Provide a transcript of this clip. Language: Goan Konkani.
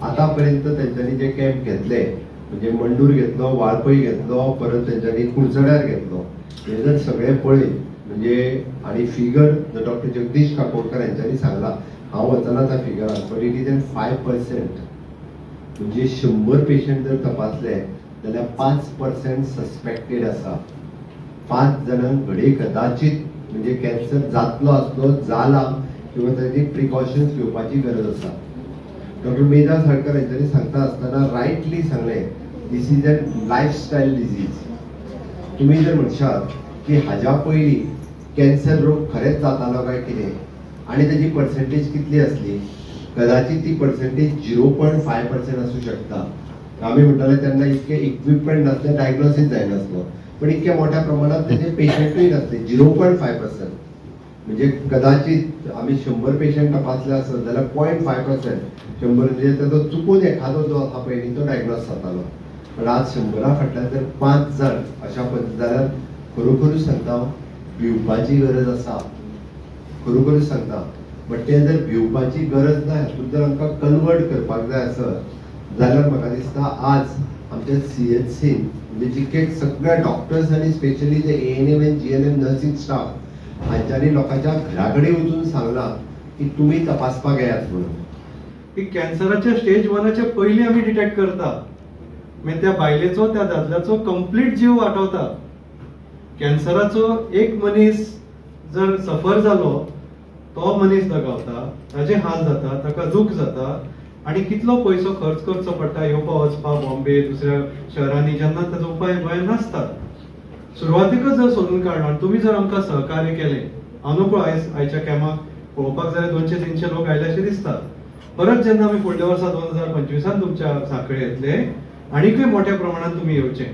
आतापर्यंत तेंच्यांनी जे कॅम्प घेतले म्हणजे मंडूर घेतलो, वाळपय घेतलो, परत तेंच्यांनी कुडचड्यार घेतलो, हे जर सगळे पळयत म्हणजे आनी फिगर डॉक्टर जगदीश काकोडकर हेंच्यांनी सांगला, हांव वचना त्या फिगरान, बट it is an 5%. म्हणजे 100 पेशंट जर तपासले जाल्यार 5% सस्पेक्टेड आसा. 5 जाणांक घडये कदाचित म्हणजे कॅन्सर जातलो आसलो, जाला किंवा ताची प्रिकॉशन्स घेवपाची गरज आसा. डॉक्टर मेधा साळकर हेंच्यांनी सांगता आसतना रायटली सांगलें, this is an lifestyle disease. तुमी जर म्हणशात की हाज्या पयलीं कॅन्सर रोग खरेंच जातालो काय कितें आनी ताजी पर्सेंटेज कितली आसली, कदाचित ती पर्सेंटेज 0.5% आसूं शकता. आमी म्हणटाले तेन्ना इतके इक्विपमेंट नासले, डायग्नोसीस जायनासलो, पण इतक्या मोठ्या प्रमाणात त्याचे पेशंटूय नासले. 0.5% म्हणजे कदाचित आमी 100 पेशंट तपासले आसत जाल्यार 0.5%, 100 म्हणजे ताचो चुकून एखादो जो आसा पळय न्ही तो डायग्नोज जातालो. पण आज 100 फाटल्यान जर 5 जाण अशा पद्दतीन जाल्यार खरोखरूच सांगता हांव, भिवपाची गरज आसा, खरोखरूच सांगता. बट तें जर भिवपाची गरज ना हातूंत जर आमकां कन्वर्ट करपाक जाय आसत जाल्यार म्हाका दिसता आज आमच्या CHC म्हणजे जितके सगळ्या डॉक्टर्स आनी स्पेशली जे ANM आनी GNM nursing staff हांच्यांनी लोकांच्या घरा कडेन वचून सांगलां की तुमी तपासपाक येयात म्हणून. की कॅन्सराच्या स्टेज 1 पयलीं आमी डिटेक्ट करता, मागीर त्या बायलेचो त्या दादल्याचो कंप्लीट जीव वाटवता. कॅन्सराचो एक मनीस जर सफर जालो तो मनीस दगावता, ताजे हाल जाता, ताका दुख जाता आनी कितलो पयसो खर्च करचो पडटा येवपा वचपा बॉम्बे दुसऱ्या शहरांनी, जेन्ना ताजो उपाय गोंयांत नासता. सुरवातीकच जर सोदून काडलो आनी तुमी जर आमकां सहकार्य केलें, हांव नकळो आयज आयच्या कॅम्पाक पळोवपाक जाल्यार 200-300 लोक आयले अशें दिसता. परत जेन्ना आमी फुडल्या वर्सा 2025 तुमच्या सांखळे येतले आनीकय मोठ्या प्रमाणात तुमी येवचे.